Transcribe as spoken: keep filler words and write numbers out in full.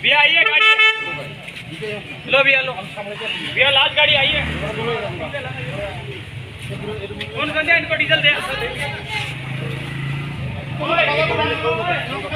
भैया, आइए गाड़ी। लो भैया, लो। भैया, लास्ट गाड़ी आइए। कौन कौन है, इनको डीजल दे।